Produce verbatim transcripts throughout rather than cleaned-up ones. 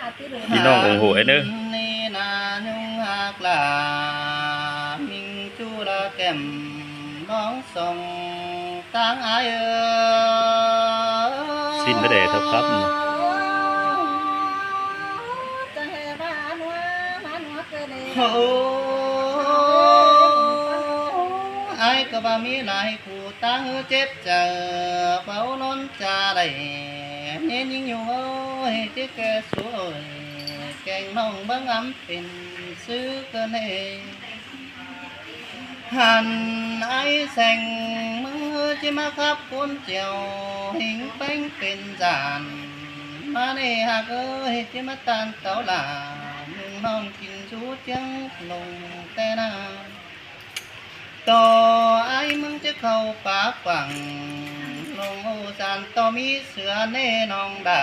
ꞌPi ꞌnọng ủng hộ ꞌnớ. Hăn ꞌnị ꞌna ꞌnhung ꞌhặc lả, ꞌminh ꞌchu ꞌla kẻm ꞌnóng song ꞌtáng ải ơi. Xin bá đẻ thập khắp. Ôi, ải ꞌcọ ꞌva ꞌmí lai ꞌcu ꞌtáng ꞌhứ chếp chaư, báu ꞌnón cha đảy. ꞌNhên ꞌnhính ꞌnhung ơi, ꞌchí ké sú ơi, keng ꞌnọng bớng ꞌmắn pên ꞌsứ ꞌcọ ꞌnị. Hăn ải seng ꞌmứng ꞌchí ꞌmá khắp ꞌcốn chẻo, hing ꞌpéng pên dản. ꞌMá ꞌnị ꞌhặc ơi, ꞌchí ꞌmá ꞌtan táo lả, ꞌnhung ꞌnọng kin dú ꞌchương lông té ꞌna. ꞌTo ải ꞌmứng ꞌchí khảu pák quảng, lông ô dản ꞌto ꞌmí sửa ꞌnị ꞌnọng đa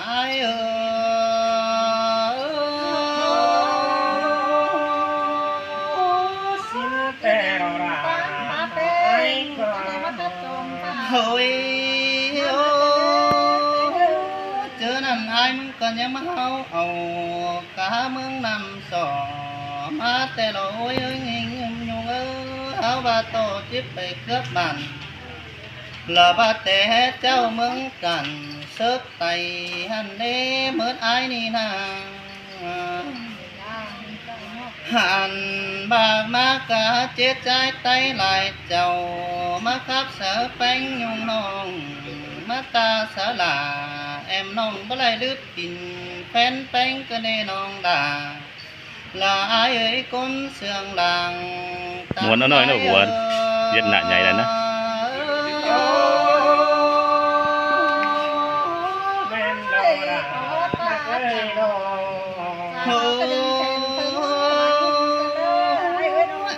ải ơi. Xin té ꞌnọng đa ải ơi. Ôi, ôi, ꞌchớ ꞌnặn ải ꞌmứng ꞌcọ ꞌnhắng ꞌmá ꞌháu au cá ꞌmướng ꞌnặm so ꞌmá té lo. Ôi, ôi, ꞌnhính ꞌnhung ơi, ꞌháu ꞌva ꞌto chếp pay cướp bản, lỏ ꞌva té ꞌchạu ꞌmướng cản sớc tay hăn ꞌnị mớt ải ꞌnị ꞌna. Hăn bác ꞌmá cá chết ꞌchái ꞌtái lai chảu, ꞌmá khắp sáư ꞌpéng ꞌnhung ꞌnọng, ꞌmá ta sáư lả, ẻm ꞌnọng báu đảy lứp pin phén ꞌpéng ꞌcọ ꞌnị ꞌnọng đa. Lỏ ải ơi ꞌcốn sương lăng muôn ꞌnọi ꞌnớ ꞌvua. Việt Nam nhảy đa ꞌna. Ôi,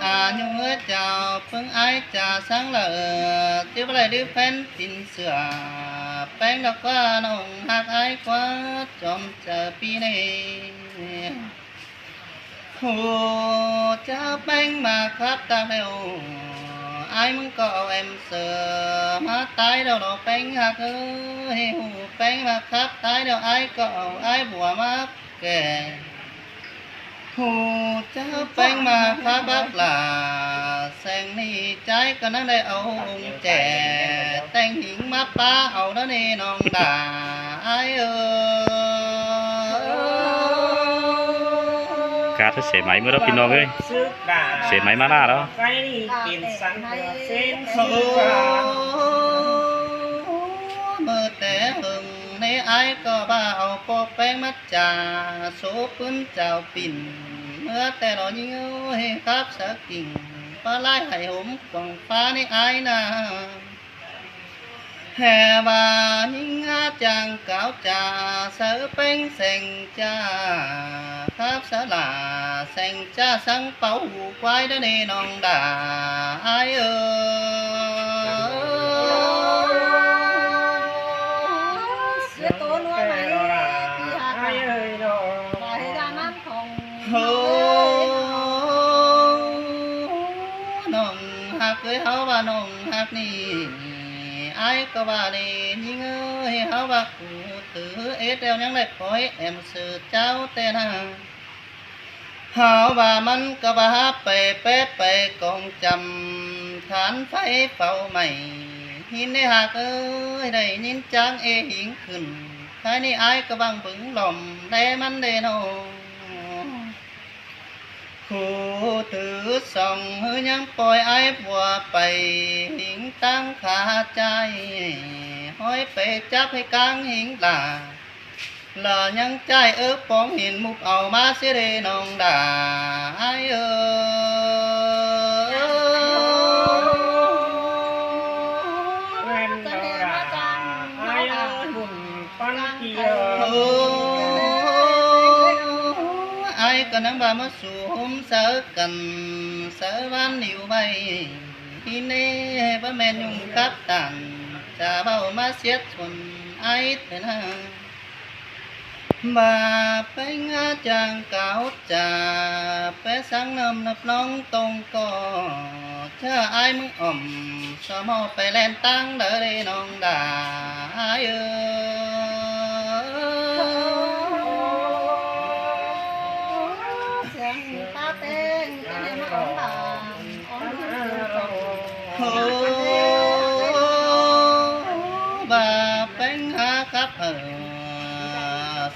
ꞌnhung ơi, chảu ꞌpứng ải chả sáng lả, ꞌchí báu đảy lứp phén pin sửa ꞌpéng đa ꞌquá ꞌnọng ꞌhặc ải ꞌquá chom chaư ꞌpi ꞌnị. Hú chaư ꞌpéng ꞌmá khắp ꞌtáng ꞌlẹo, ải ꞌmứng ꞌcọ au ẻm sửa ꞌmá ꞌtái ꞌlẹo lo ꞌpéng ꞌhặc ơi. Hú ꞌpéng ꞌmá khắp ꞌtái ꞌlẹo, ải ꞌcọ au ải bua ꞌmá kẻ. Hú chaư ꞌpéng ꞌmá khắp bác lả, seng ꞌnị ꞌchái ꞌcọ ꞌnăng đảy au ung ꞌchẹ téng hính ꞌmá pá au ꞌnớ ꞌnị ꞌnọng đa ải ơi. Cá thớ sẻ máy ꞌmứa đó ꞌpi ꞌnọng ơi. Sẻ máy ꞌmá ꞌna đó. Ôi, ꞌmưa té hưng ꞌnị ải ꞌcọ ꞌva au ꞌpo ꞌpéng ꞌmá chả sổ ꞌpứng chảu pin, ꞌmưa té lo ꞌnhính ơi, khắp sáư king ꞌpá lai hảy hốm quảng phá ꞌnị ải ꞌna. Hê ꞌva ꞌnhính ꞌhá chang cáo chả sáư ꞌpéng seng chả, khắp sáư lả seng chả săng páu hủ ꞌquái ꞌnớ ꞌnị ꞌnọng đa ải ơi. Ôi, ꞌnọng ꞌhặc ơi, ꞌháu ꞌva ꞌnọng ꞌhặc ꞌnị, ải ꞌcọ ꞌva ꞌnị ꞌnhính ơi, ꞌháu ꞌva ꞌcu thứ ết eo ꞌnhắng đảy pói ẻm sửa chảu té ꞌna. ꞌHáu ꞌva ꞌmắn ꞌcọ ꞌva hák pay pét pay cong chăm khán pháy phau mảy. ꞌHính ꞌnị ꞌhặc ơi, đảy ꞌnhính chắng ê hính khửn, thái ꞌnị ải ꞌcọ ꞌvăng bớng lỏm đé ꞌmắn đê ꞌnọ. Khu thứ song ꞌhứ ꞌnhắng ꞌpoi ải bua pay hính ꞌtáng khả ꞌchái, ꞌhói pay chắp ꞌhế cáng hính lả. Lỏ ꞌnhắng ꞌchái ớ póng hên múp au ꞌmá sia đê ꞌnọng đa ải ơi. Ôi, ải ꞌcọ ꞌnăng ꞌva ꞌmá sú ꞌhôm sáư căn, sáư ꞌván níu vay. ꞌHính ꞌnị báu ꞌmen ꞌnhung khắp tản, chả ꞌvạu ꞌmá siết suôn ải ꞌtẹ ꞌna. ꞌVa ꞌpéng ꞌhá chang cáo chả, pé săng ꞌnặm ꞌnặp ꞌnóng tông ꞌcọ, ꞌchớ ải ꞌmứng ỏm, so ꞌmo pay ꞌlen ꞌtáng đaư đê ꞌnọng đa ải ơi. khắp hở.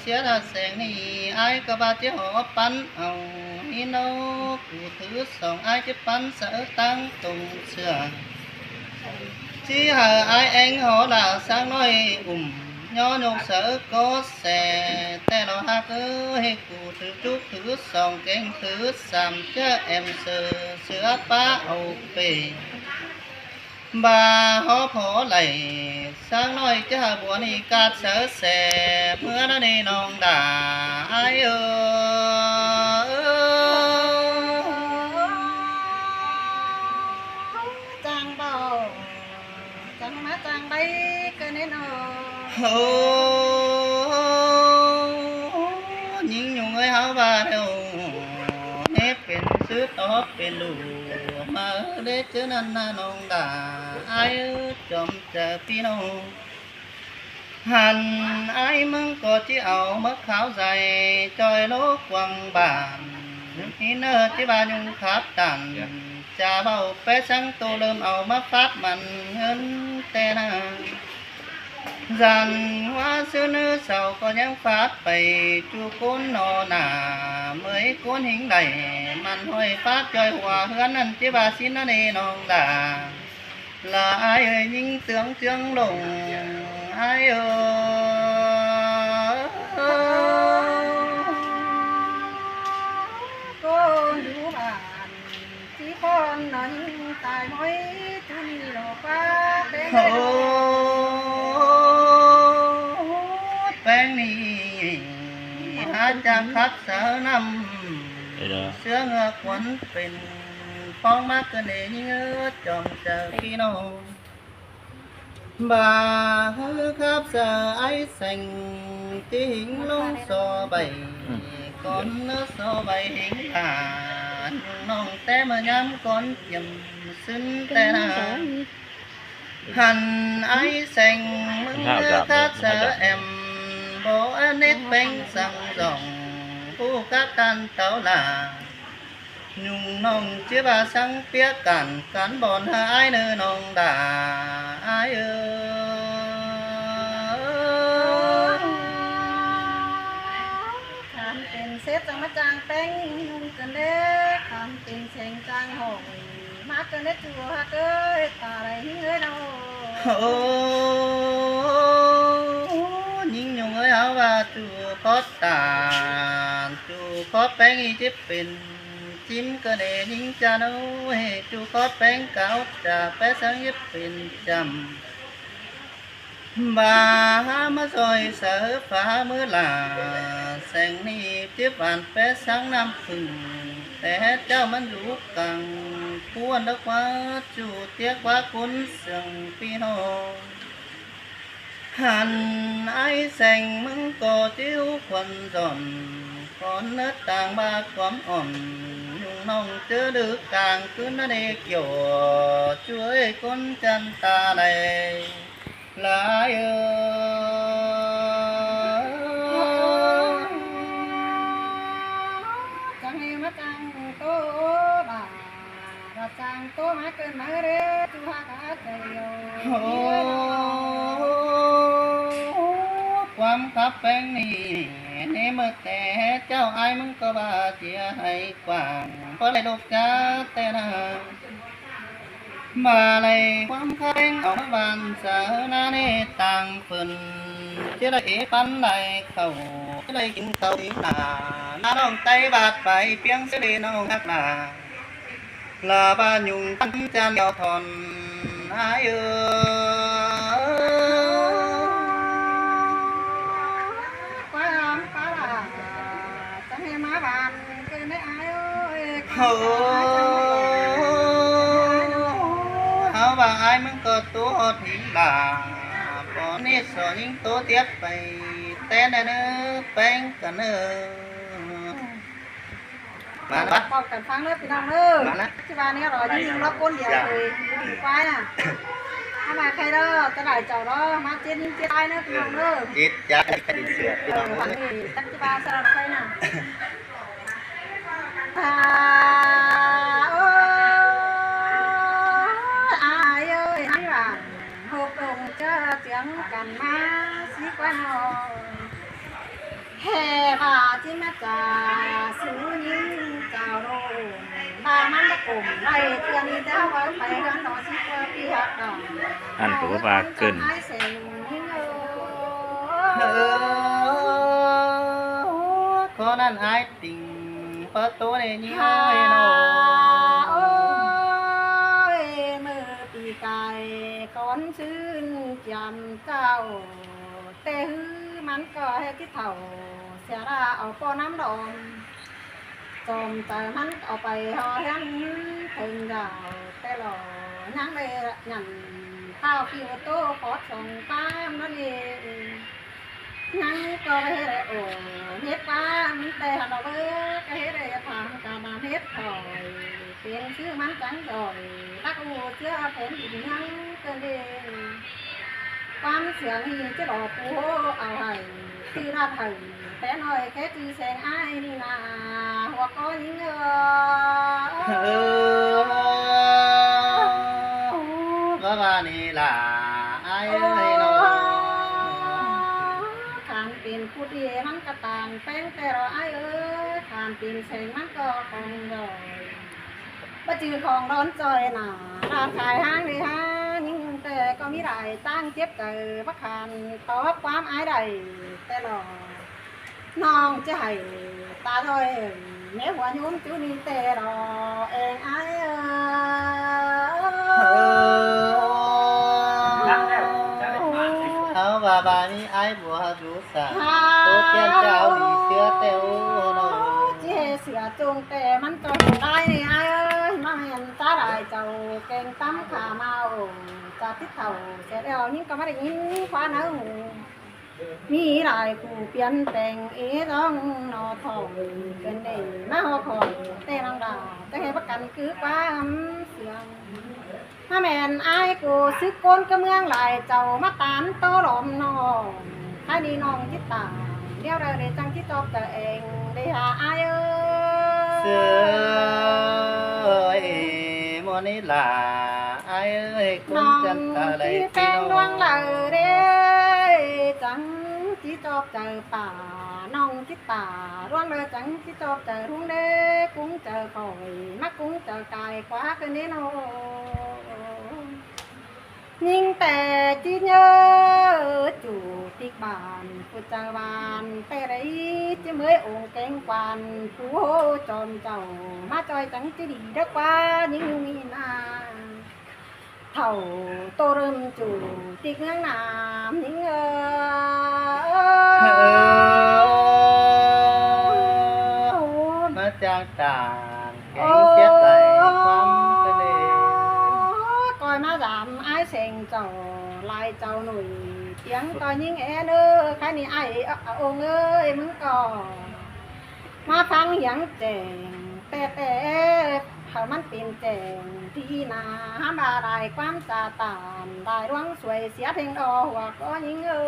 Sia đa seng ni ai ꞌcọ ꞌva ꞌchí hó ꞌpắn au. Ni ꞌnộ ꞌcụ thứ song ai ꞌchí ꞌpắn sa ꞌtáng tông sửa. ꞌChí hả ai eng hó đa sáng ꞌnọi ủm. Nho nhông sa ꞌcọ sẻ. Té lo hák ới ꞌcụ thứ chúc thứ song keng thứ sam ꞌchớ em sửa sửa ꞌpá au pê. ꞌVa hó phó đảy, sáng ꞌnọi ꞌchớ hả bua ni ꞌcạt sáư sẻ, ꞌmứa ꞌnớ ni ꞌnọng đa ai ới. Chang báu, chang ꞌmá chang bay ꞌcọ ꞌnị ꞌnớ. Ơ, ꞌnhính Nhung ới, háo ꞌva ꞌlẹo, ꞌnị pên sư tó pên ꞌlụk ꞌmá đé ꞌchớ ꞌnặn ꞌnớ ꞌnọng đa ai ới, chom chaư ꞌpi ꞌnọng. Hăn ai ꞌmứng ꞌcọ ꞌchí au ꞌmá kháo dai, ꞌchoi ꞌlố quăng bản. ꞌNị ꞌnớ ꞌchí ꞌva Nhung khắp tản, chả báu pé săng tô ꞌlơm au ꞌmá phát mẳn ꞌhướn té ꞌnớ. Dản ꞌhua ꞌsứ ꞌnớ sau ꞌcọ ꞌnhắng phát pay ꞌchu ꞌcốn no nả, ꞌmới ꞌcốn hính đảy mẳn ꞌhọi phát ꞌchoi hua ꞌhướn ꞌnặn ꞌchí ꞌva ꞌsịn ꞌnớ ꞌnị ꞌnọng đa. Là ai ới, ꞌnhính ꞌtướng ꞌchương ꞌlống ai ới. ꞌCốn dú bản ꞌchí ꞌcốn ꞌnhính tai ꞌmới ꞌchu ꞌnị lo ꞌquá peng ꞌnị. Ơ, peng ꞌnị hả chang khắp sáư ꞌnặm. Sứa ngưa cuốn pên ꞌphong ꞌmá ꞌcọ ꞌnị ꞌnhính ới, chom chaư ꞌpi ꞌnọng. ꞌVa hứ khắp sáư ai seng ꞌchí hính ꞌlống so bay, cón ꞌnớ so bay hính hả, Nhung ꞌnọng té ꞌmưa ꞌnhám cón chiêm ꞌsứn té ꞌnớ. Hăn ai seng ꞌmứng hứ khắp sáư em, báu ꞌnết peng săng dỏng, ꞌpú khắp tản táo lả. Nhung ꞌnọng ꞌchí ꞌva săng ꞌpiếc cản cán bón hả ai ꞌnớ ꞌnọng đa ai ới. Khăn pên sếp chang ꞌmá chang peng Nhung ꞌcợn đé, khăn pên seng chang hỏi ꞌmá ꞌcợn đé ꞌchu hả ới, ta đảy ꞌnhính ới ꞌnớ. Ơ, ꞌnhính Nhung ới, háo ꞌva ꞌchu khót tản, ꞌchu khót peng ꞌnị ꞌchí pên chim ꞌcọ ꞌnị ꞌnhính ꞌchá ꞌnớ, ꞌchu khót peng cáo chả pé săng ꞌchí pên chăm. ꞌVa hả ꞌmá ꞌsội sáư phả ꞌmứ lả, seng ꞌnị ꞌchí phản pé săng ꞌnặm phưng, té ꞌchạu ꞌmắn dú căng, ꞌcốn đá ꞌquá ꞌchu tiếc ꞌquá ꞌcốn sương ꞌpi ꞌnọng. Hăn ai seng ꞌmứng ꞌcọ ꞌchí hú khuôn dọn, cón ꞌnớ tang ꞌva cuôm ỏn, Nhung ꞌnọng ꞌchớ đứ cang ꞌcứn ꞌnớ ꞌnị kiẻo, ꞌchu ới ꞌcốn chăn ta đảy. Lai ơ, chang ꞌnị ꞌmá chang tô đa, đa chang tô ꞌmá ꞌcợn ꞌmá đé ꞌchu hả cá chảy ꞌnị. Ơ, cuôm khắp peng ꞌnị, ꞌnị ꞌmưa té ꞌchạu ai ꞌmứng ꞌcọ ꞌva ꞌchí hảư quảng, báu đảy ꞌlộc cá té ꞌnớ. ꞌVa đảy cuôm khắp peng au ꞌmá ban sáư ꞌnớ ꞌnị tang phưn, ꞌchí đảy păn đảy khảu, ꞌchí đảy kin khảu đi nả, ꞌná ꞌnọng ꞌTáy ꞌvạt pay ꞌpiếng ꞌsứ đi ꞌnọng ꞌhặc lả. Lả ꞌva Nhung căn chăn eo thon ai ơ. Quảng cáo là chang ꞌnị ꞌmá ban ꞌcợn đé ai ới. Hơ, háo ꞌva ai ꞌmứng ꞌcọ tô ꞌhọt hính lả, báu ꞌnị so ꞌnhính tô tiếc pay té ꞌnớ ꞌnớ, peng ꞌcợn ꞌnớ. ꞌMá ꞌnớ. Báu căn phắng ꞌnớ ꞌpi ꞌnọng ꞌnớ. ꞌMá ꞌnớ. ꞌChí ꞌva ꞌnị ꞌló ꞌnhính lốc ꞌcốn điêu thôi, đi quái nả. Hả ꞌmá khay ꞌló, ta đảy chảu ꞌló, ꞌmá chết ꞌnhính chết ai ꞌnớ ꞌpi ꞌnọng ꞌnớ. Chết chát đi sửa ꞌpi ꞌnọng ꞌnớ. Hẳn đi, chắc ꞌchí ꞌva sao khay nả. À, ơ, ai ơi, ai ꞌva. Hộp đồng cha tiếng cắn má, xí quái Hê ꞌva ꞌchí ꞌmá chaư sú ꞌnhính chaư ꞌlô, ꞌva ꞌmắn báu cốm lai ꞌtưa ꞌnị ꞌtẹ ꞌháu ꞌva pay ꞌhướn ꞌnọ ꞌchí ꞌquá ꞌpi ꞌhặc đảy. Ăn ꞌcọ ꞌva ꞌcợn. Ái seng ꞌnhính ơ. Ơ, ꞌcọ ꞌnặn ái tỉnh ꞌpá ꞌtố ꞌnị ꞌnhính ơi ꞌnọ. Ơi, ꞌmự ꞌpi cai cón ꞌsướng chăm chảu, ꞌtẹ ꞌhứ ꞌmắn ꞌcọ ꞌhế ꞌchí thảu sia ꞌva au ꞌpo ꞌnắm đom. Chom chaư ꞌmắn au pay ꞌhó ꞌhiến thêng dảo ꞌtẹ lo, ꞌnhắng đảy nhẳn ꞌtạu phiu ꞌtố khót song ꞌquám ꞌnặn ꞌnị. ꞌNhắng ꞌcọ ꞌva ꞌhế đảy ổ, ꞌhết ꞌquám ꞌtẹ hăn lo bớt, ꞌcọ ꞌhế đảy tham ca ꞌnặn ꞌhết khỏi, pên ꞌsứ ꞌmắn chắng khỏi, lắc u ꞌchưa phén đin ꞌnhắng ꞌcợn đê. ꞌQuám siêng ꞌnị ꞌchí lo pú hô au hảư, ꞌchư ꞌnặn hảư, pén ꞌnọi khé ꞌchư seng ái ꞌnị ꞌna, hua ꞌcọ ꞌnhính ơ. Ơ, ꞌva ꞌva ꞌnị lả ái ơi ꞌnọ. Khan pên khút đi ꞌmắn ꞌcọ tang ꞌpéng ꞌtẹ lo ái ơi, khan pên seng ꞌmắn ꞌcọ khong đảy. Báu ꞌchư khong đón ꞌchoi ꞌna, ꞌva khai ꞌháng đi ꞌhá, ꞌnhính ꞌtẹ ꞌcọ ꞌmí lai ꞌtáng chếp chaư, báu khan tó ꞌquám ái đảy ꞌtẹ lo. ꞌNọng ꞌchí hảy ta thôi, ꞌmé hua ꞌnhốm ꞌchu ꞌnị ꞌtẹ lo, eng ái ơ. Ơ, ꞌháu ꞌva ꞌva ꞌnị ái bua hảư dú sa. Hả? ꞌTố tiên chảu đi ꞌsứa ꞌtẹ ꞌnọ. ꞌChí hê sửa ꞌchung ꞌtẹ ꞌmắn ꞌchoi lai ꞌnị ái ơi, ꞌmá ꞌmen chá lai chảu keng tắm khả mau, chả tít thảu, chả đeo ꞌnhính ꞌcọ ꞌmá đảy ꞌnhính khóa náo hủ. ꞌMí lai khu piến peng é ꞌdóng ꞌnọ thỏng, ꞌcợn đê ꞌmá ꞌhọt khỏi ꞌtẹ ꞌnọng đa, chắng hê báu căn cứ ꞌquám siêng. ꞌMá ꞌmen ái ꞌcọ sứ ꞌcốn cá ꞌmướng lai chảu ꞌmá tán ꞌtố lom ꞌnọ. Khái ꞌnị ꞌnọng ꞌchí tả, ꞌnéo đaư đảy chắng ꞌchí ꞌchọ chaư eng đảy hả ái ơi. Sứa ơi, ꞌmuôn ꞌnị lả ái ơi, ꞌcốn chăn ta đảy ꞌchí peng ꞌluống đaư đê, chắng ꞌchí ꞌchọ chaư pả, ꞌnọng ꞌchí tả, ꞌluống đaư chắng ꞌchí ꞌchọ chaư ꞌluống đê, ꞌcúng chaư khỏi, ꞌmá ꞌcúng chaư cai ꞌquá ꞌcợn đê ꞌnọ. ꞌNhính ꞌtẹ ꞌchí ꞌnhớ chủ tịch bản, phủ chaư bản ꞌtẹ đảy ꞌchí ꞌmới ủng keng quản, phủ hô chom chảu ꞌmá ꞌchoi chắng ꞌchí đi đé ꞌquá ꞌnhính ꞌnị ꞌna. Thảu tô rơm chủ tịch ꞌmướng ꞌna ꞌnhính ơ. Ơ, ꞌmá chang tang kéng siết lai ꞌquám ꞌcợn đê. ꞌCoi ꞌmá dăm ái seng chảu lai chảu nổi tiếng ꞌcoi ꞌnhính é ꞌnớ, khái ꞌnị ái ơ, ơ, ông ơi, ꞌmứng ꞌcọ ꞌmá ꞌphắng hiếng chẻng ꞌtẹ ꞌtẹ, hảư ꞌmắn pên chẻng ꞌtị ꞌna, hák ꞌva lai ꞌquám chả tản, lai ꞌluống suối siết ꞌhêng đo hua ꞌcọ ꞌnhính ơ.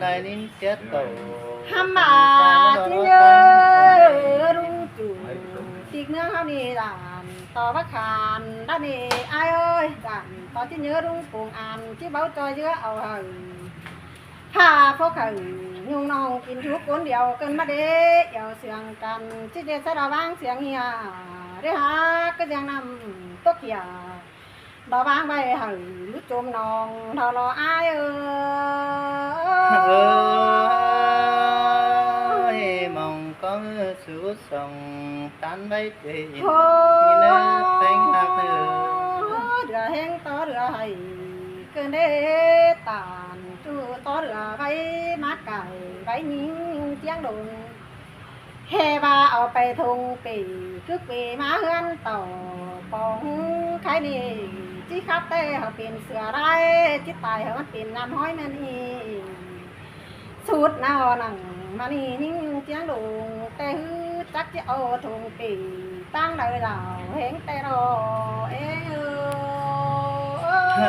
Lai ꞌnhính siết ꞌtộ. Hák ꞌva ꞌchí ꞌnhớ ꞌlung chủ tịch ꞌmướng ꞌháu ꞌnị dản, tó báu khan đa ꞌnị ái ơi, dản tó ꞌchí ꞌnhớ ꞌlung công an ꞌchí báu ꞌchoi ꞌdứa au hảư. Hả, phốc hảư ꞌnhung ꞌnọng kin thú ꞌcốn điêu ꞌcợn ꞌmá đế, điêu siêng căn ꞌchí đé ꞌsá đa ꞌváng siêng ꞌhiạk đé hák ꞌcọ ꞌdiang ꞌnặm tốc ꞌhiạk. Đa ꞌváng ꞌvạy hảư ꞌmứ chôm ꞌnọng đa lo ái ơi. Ơi, mong có ꞌmứ sú song tán ꞌvạy ꞌtẹ ꞌnị ꞌnớ, ꞌtếng ꞌhặc ꞌnớ. Đưa ꞌhéng tó đưa hảư ꞌcợn đê tản, ꞌchu tó đưa ꞌvạy ꞌmá cải ꞌvạy ꞌnhính ꞌtiếng đôn. Hê ꞌva au pay thùng pỉ, cứ pỉ ꞌmá ꞌhướn tảu pong khái ꞌnị, ꞌchí khắp ꞌtẹ hảư pên sửa lai, ꞌchí tai hảư ꞌmắn pên ꞌnặn ꞌhói ꞌmắn ꞌnị. Sút ꞌnọ nẳng ꞌmắn ꞌnị ꞌnhính ꞌtiếng đôn, ꞌtẹ ꞌhứ chắc ꞌchí au thùng pỉ, ꞌtáng đaư đảo ꞌhéng ꞌtẹ lo. Ê ơ. Ơ,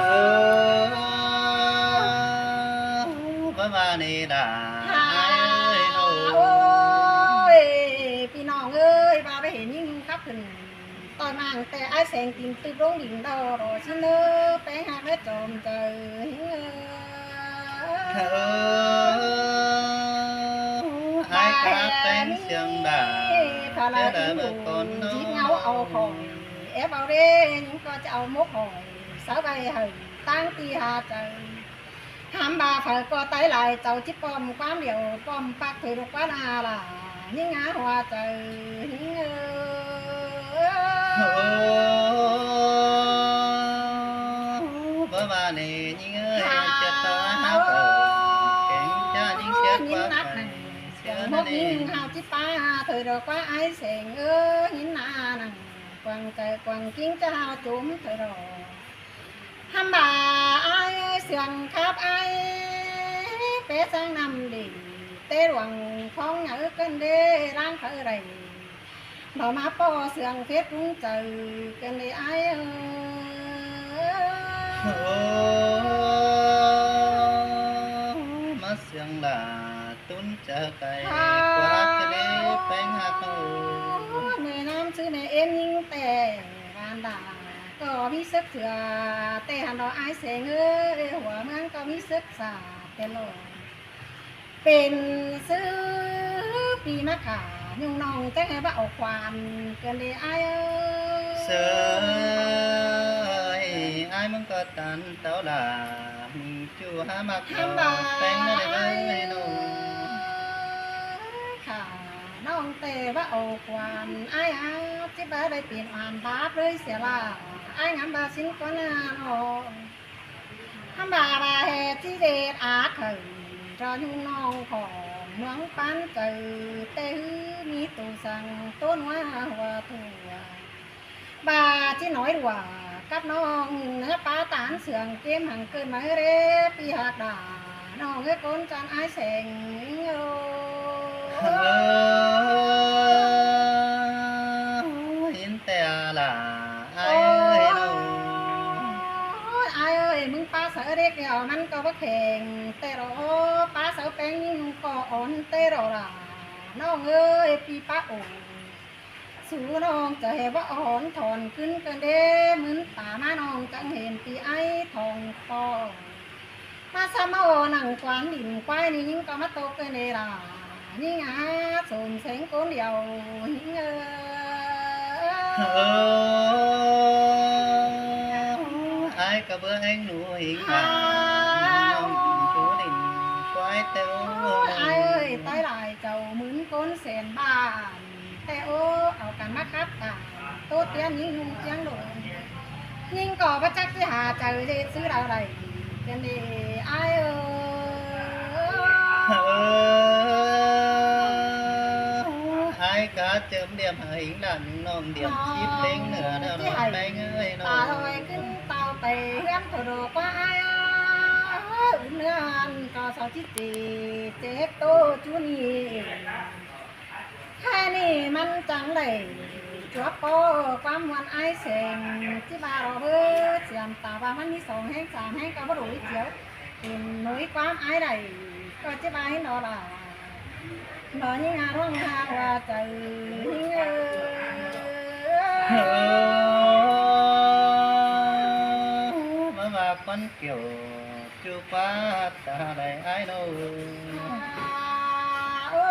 ꞌva ꞌva ꞌnị đa. Hả, ơi, ôi, ꞌpi ꞌnọng ơi, ꞌva ꞌva hên ꞌnhính khắp khửn ꞌtoi ꞌmáng ꞌtẹ ải Seng tin tứp ꞌlống đin đaư ꞌlạ ꞌchí ꞌnớ, ꞌpéng ꞌhặc ꞌlẹ chom chaư ꞌhịn ꞌnớ. Ải ꞌcọ ꞌpéng siêng đa, ꞌtẹ đa báu ꞌcốn ꞌnớ. ꞌNéo au khỏi, é báu đé, ꞌnhính ꞌcọ ꞌchí au mốc khỏi, sáư ꞌvạy hảư, ꞌtáng ti ha chaư. Hák ꞌva phaư ꞌcọ tai lai chảu ꞌchí pom ꞌquám điêu, pom ꞌpặc thôi ꞌlộc ꞌquá ꞌna lả, ꞌnhính ꞌhá hua chaư ꞌhịn ꞌnớ. Báu ꞌva ꞌnị ꞌnhính ơi, ꞌchớ ta hák phaư, kéng ꞌchá ꞌnhính siết ꞌquá phaư, siết ꞌnớ ꞌnị. ꞌNhính hao ꞌchí pá thôi ꞌlộc ꞌquá ải Seng ới, ꞌnhính ꞌna nẳng, quảng chaư quảng ꞌkính ꞌchá hao chốm thôi ꞌlộc. Hák ꞌva ải Seng khắp ải, pé sáng năm đỉ, té luông khong nháư ꞌcợn đê ꞌláng phaư đảy. Báu ꞌmá ꞌpo Seng phết ꞌlung chaư ꞌcợn đê ải ới. Ơ, ꞌmá siêng lả tún chaư cai, ꞌquá ꞌcợn đê ꞌpéng ꞌhặc ꞌnớ. ꞌMự ꞌnặn ꞌsứ ꞌmẹ ꞌếm ꞌnhính ꞌtẹ, ꞌván đa ꞌcọ ꞌmí sớc sửa, ꞌtẹ hăn đo ải Seng ới, hua ꞌmướng ꞌcọ ꞌmí sớc sả ꞌtẹ ꞌlạ. Pên ꞌsứ pi ꞌmá khả, ꞌnhung ꞌnọng chắng hê báu au quan ꞌcợn đê ải ới. Sới, ải ꞌmướng ꞌcọ tản táo lả, ꞌmí ꞌchu hák ꞌmặc hák ꞌva ꞌpéng ꞌnớ đảy ꞌvạy ꞌnớ. Khả ꞌnọng ꞌtẹ báu au quan ải ꞌhặc, ꞌchí báu đảy pên oan báp ꞌlới sia lả, ải ngắm ꞌva sính ꞌquá ꞌna ꞌnớ. Hák ꞌva ꞌva hê ꞌchí ꞌdệt ác hảư, ꞌchọ ꞌnhung ꞌnọng khong ꞌmướng ꞌpán chaư, ꞌtẹ ꞌhứ ꞌmí tô săng ꞌtốn ꞌhua hua thua. ꞌVa ꞌchí nói đùa cắp ꞌnọng, ꞌhứ pá tản Seng ꞌkêm hăng ꞌcợn ꞌmá ꞌhứ đé pi ꞌhặc đa, ꞌnọng ꞌhứ ꞌcốn ꞌchăn ải Seng ꞌnhính ới. Ơ, ꞌhính ꞌtẹ lả, ải ới ꞌnớ. Ôi, ải ới, ꞌmứng pá sáư đếc ꞌlẹo ꞌmắn ꞌcọ báu kheng ꞌtẹ ꞌlạ, pá sáư ꞌpéng ꞌnhính ꞌcọ ón ꞌtẹ ꞌlạ lả. ꞌNọng ới, pi pá ổ. Sú ꞌnọng ꞌchớ hê báu ón thỏn ꞌcứn ꞌcợn đê, ꞌmứn ta ꞌmá ꞌnọng chắng hên pi ải thỏng ꞌpo. ꞌMá ꞌsá ꞌmá au nẳng quán đin ꞌquái ꞌnị ꞌnhính ꞌcọ ꞌmá tô ꞌcợn đê lả. ꞌNhính ꞌhá sôm seng ꞌcốn điêu ꞌhịn ới. Ơ, ải ꞌcọ báu ꞌhéng ꞌnụ ꞌhịn ꞌhá. ꞌNọng ꞌchu đin ꞌquái ꞌtẹ ới. Ải ới, tai lai chảu ꞌmứn ꞌcốn sên bản. ꞌTẹ ố, au căn ꞌmá khắp tả, ꞌtố tiến ꞌnhính ꞌnung ꞌchiếng đôn. ꞌNhính ꞌcọ báu chắc ꞌchí ha chaư ꞌdệt ꞌsứ đaư đảy, ꞌcợn đê ải ới. Ơ, ải ꞌcọ chớm điêm hảư ꞌhịn lả ꞌnọng điêm chip ꞌlếng ꞌnớ ꞌnọng ꞌpéng ới ꞌnớ. Ta ꞌtoi ꞌcứn tao pay ꞌhướn thôi ꞌlạ ꞌquá ải ới. Ứn ꞌnớ ăn ꞌcọ sau ꞌchí chê, chê ꞌtố ꞌchu ꞌnị. Hê ꞌnị ꞌmắn chắng đảy chuốp ꞌpó ꞌquám ꞌmuôn ải Seng, ꞌchí ꞌva ꞌlạ báu siam ta ꞌva ꞌmắn ꞌmí song ꞌhéng sam ꞌhéng ꞌcọ báu đuổi chiếu. Pên nối ꞌquám ải đảy, ꞌcọ ꞌchí ꞌva ꞌhịn ꞌnọ lả. ꞌNọ ꞌnhính ꞌhá ꞌluống ꞌhá hua chaư ꞌhịn ới. Ơ, ꞌmá ꞌva ꞌquán kiẻo ꞌchu ꞌquá ta đảy ải ꞌnớ. Ơ,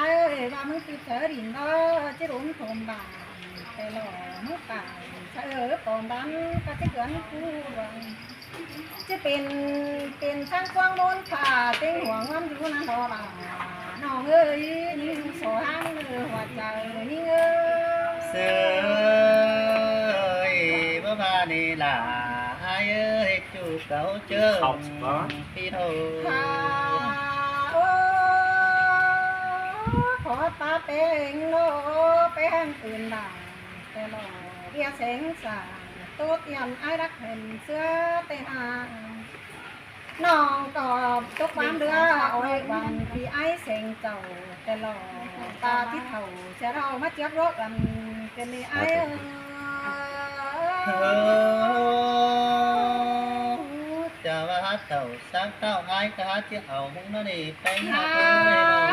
ải ới, ꞌva ꞌmứng ꞌtứ chaư đin ꞌnớ, ꞌchí đốn thôm bản, ꞌtẹ ꞌlạ ꞌmứng bản, chaư ới pom đắn, ꞌcọ ꞌchí ꞌcướn ꞌcú văng. ꞌChí pên, pên ꞌsướng ꞌquáng ꞌmôn pha, ꞌtếng hua ꞌnguám dú ꞌnặn ꞌlạ lả. ꞌNọng ới, ꞌnhính ꞌnụ so ꞌháng ꞌnớ hua chaư ꞌnhính ới. Sới, báu ꞌva ꞌnị lả, ải ới, ꞌchu cáu ꞌchớ ꞌpi ꞌnớ. Hả, ơ, khót pá ꞌpéng ꞌnớ, ꞌpéng ứn lả. ꞌTẹ ꞌlạ, ꞌviạk seng sả, ꞌtố tiến ải đắc hên ꞌsứa ꞌtẹ ꞌna. ꞌNọng ꞌcọ tốc ꞌquám đứa, ôi, quán pi ải Seng chảu, ꞌtẹ ꞌlạ, ta ꞌchí thảu, sia ꞌlạ ꞌmá chiếp ꞌlộc ăn, ꞌcợn đê ải ới. Ơ, chả ꞌva hák thảu, sáng táo ải ꞌcọ hák ꞌchí au ꞌmứng ꞌnớ ꞌnị, ꞌpéng ꞌhặc ới ꞌnớ.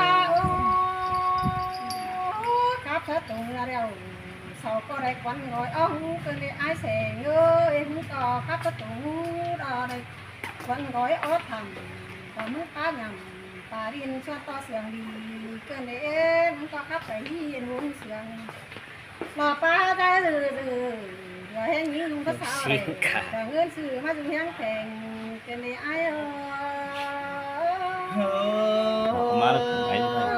Khắp Khắp tùng ra đèo, sau ꞌcọ đảy quăn gói ók ꞌhụ ꞌcọ đảy ải Seng ơi, ꞌhụ ꞌcọ khắp tùng ꞌhụ đó đảy quăn gói ók thăm, ꞌcọ ꞌmứng ꞌpá nhẳm, ꞌpá đin ꞌchua ꞌto siêng đi, ꞌcọ đảy ꞌhụ ꞌcọ khắp đảy hên ꞌhụ siêng. Lo ꞌpá đảy dư dư, đua ꞌhẹn ꞌnhính ꞌhụ ꞌcọ sau đảy, đa ꞌngớn sư ꞌmá dú ꞌhéng theng, ꞌcọ đảy ải ơi. Ơ, ꞌmá đảy ải ơi.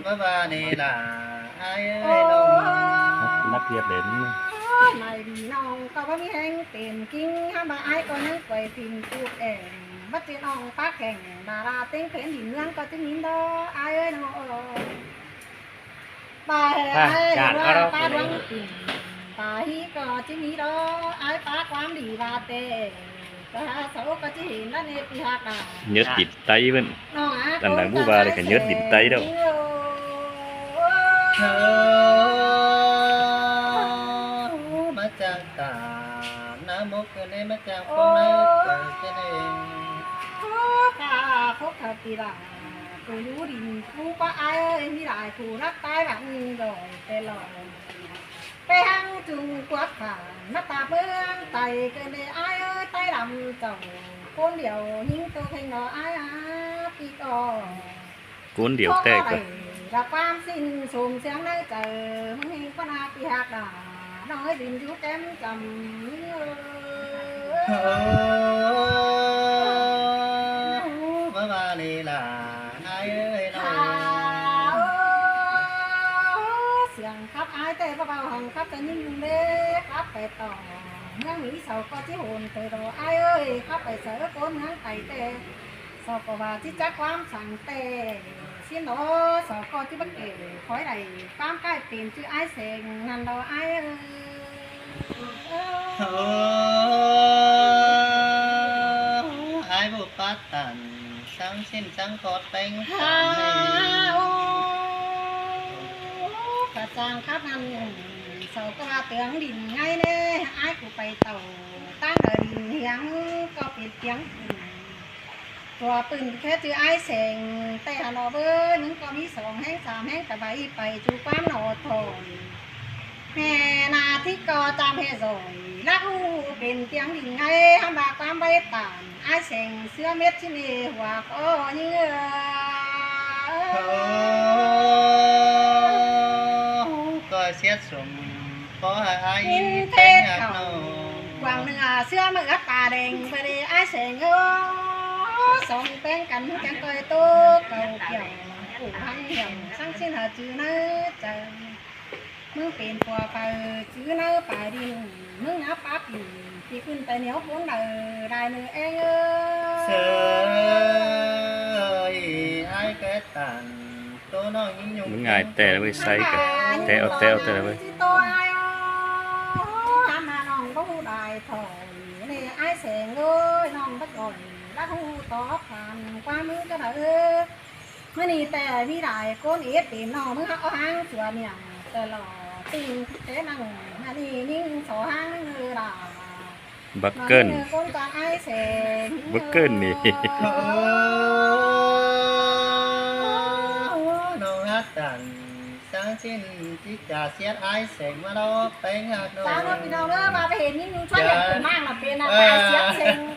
Bá bá ꞌnị lả ải ơi. Ơ, ꞌnọng nắc hiệt đến. Ơ, mai đi ꞌnọng ꞌcọ báu ꞌmí ꞌhéng têm ꞌkính, hák bá ải ꞌcọ ꞌnhắng quay phim cụt ẻng, báu ꞌchí ꞌnọng ꞌpá khẻng, bá ꞌlạ ꞌtếng phén đi ꞌmướng ꞌcọ ꞌchí ꞌnhính đó, ải ơi ꞌnọng ơi. Bá hê ải ꞌcọ ꞌpá đuang tỉnh, bá hí ꞌcọ ꞌchí ꞌnhính đó, ải ꞌpá ꞌquám đi bá tê, bá há sau ꞌcọ ꞌchí hên đó ꞌnị ꞌpi ꞌhặc à. Nhớt đin ꞌTáy ꞌvn. Ăn đang bú ba đảy ꞌcọ nhớt đin ꞌTáy đó. Ơ, ꞌmá chang ta, ꞌná mốc ꞌcọ đảy ꞌmá chang phôn ꞌnị, ꞌcọ đảy. Ơ, khả phốc khả ꞌpi lả, phủ dú đin phủ ꞌpá ải ơi, ꞌmí lai phủ nắc ꞌTáy bản ꞌnị rồi, tê lỏ. Pé ꞌháng Trung Quốc khả, ꞌmá ta ꞌmướng Tây ꞌcọ đảy ải ơi, ꞌTáy đăm chảu, ꞌcốn điêu ꞌnhính tô kheng đó ải à, ꞌpi ꞌcọ. ꞌCốn điêu té ꞌcọ. Đảy ꞌlạ ꞌquám ꞌsịn sôm siêng ꞌnớ chaư, ꞌmướng ꞌnị ꞌquá ꞌna ꞌpi ꞌhặc đa, ꞌnọng ơi đin dú kém chăm. Ơ, bá bá ꞌnị lả ải ơi ꞌnọng. Siêng khắp ải té báu báu hỏng khắp ta ꞌnhính ꞌnưng đé, khắp pay ꞌtọ ꞌmướng ꞌmí sau ꞌcọ ꞌchí hôn tê đó ải ơi, khắp pay saư ꞌcốn ꞌmướng Tây té. Sau ꞌcọ báu ꞌchí chắc ꞌquám săng té, ꞌsịn đó sau ꞌcọ ꞌchí báu kể khói đảy, ꞌquám ꞌcại pên ꞌchư ải Seng ꞌnặn đó ải ơi. Ơ, ải báu pát tản, săng ꞌsịn săng khót ꞌpéng. Hả, ơ, ꞌcọ chang khắp ꞌnặn, sau ꞌcọ ꞌva tướng đin ngay ꞌnị, ải ꞌcọ pay tảu, ꞌtáng đa đin hiêng, ꞌcọ pên tiếng. Tua pưn khét ꞌchư ải Seng, té hả ꞌnọng ơi, ꞌmứng ꞌcọ ꞌmí song ꞌhéng sam ꞌhéng, ꞌcọ báu pay ꞌchu ꞌquám ꞌnọ thôi. Hê ꞌna ꞌtí ꞌcọ chăm hê rồi, lắc ꞌhụ pên tiếng đin ngay, hák bá ꞌquám báu tản, ải Seng ꞌsứa mết ꞌchí ꞌnị hua ꞌcọ ꞌnhính ơi. Ơ, ꞌcọ siết sum, ꞌcọ hả ải ꞌnhính ꞌpéng ꞌhặc ꞌnọ. Quảng ꞌnưng à, ꞌsứa ꞌmá ứt ta đeng, báu đảy ải Seng ơi. Song ꞌpéng căn chắng ꞌcoi tô, cau kiẻo, phủ hăng hiẻm, săng ꞌsịn hả ꞌchư ꞌnớ chaư. ꞌMứng pên pua pay ꞌchư ꞌnớ pay đin, ꞌmứng nả pắp đin, ꞌpi ꞌcứn pay ꞌnéo ꞌcốn đaư, đai ꞌnư ꞌéng ơi. Sơ ơi, ải ꞌcọ tản, tô ꞌnọng ꞌnhính ꞌnhung. ꞌMứng ải té ꞌlạ ꞌvới ꞌsáy ꞌcọ, té au té au té ꞌlạ ꞌvới. ꞌChí tô ải ơi, hả ꞌna ꞌnọng báu ꞌhụ đai thôi, ꞌnị ải Seng ơi, ꞌnọng báu ꞌcoi, lắc ꞌhụ tó phản, ꞌquá ꞌmứng ꞌcọ đaư. ꞌMá ꞌnị té ꞌmí lai ꞌcốn ết pên ꞌnọng ꞌmứng hả, au háng chua miêng, té lo ꞌtinh té năng, hả ꞌnị ꞌnhính so háng ꞌnư đa. Bắc Kơn. Bắc Kơn ꞌnị. Ơ, ꞌnọng hák tản, săng ꞌsịn ꞌchí chả siết ải Seng ꞌmá lo ꞌpéng ꞌhặc ꞌnọ. Săng ꞌnọng ꞌpi ꞌnọng ꞌnớ, ꞌva pay hên ꞌnhính ꞌnung ꞌchua nhẳn pên ꞌmáng ꞌnọ pên ꞌna, ta siết Seng.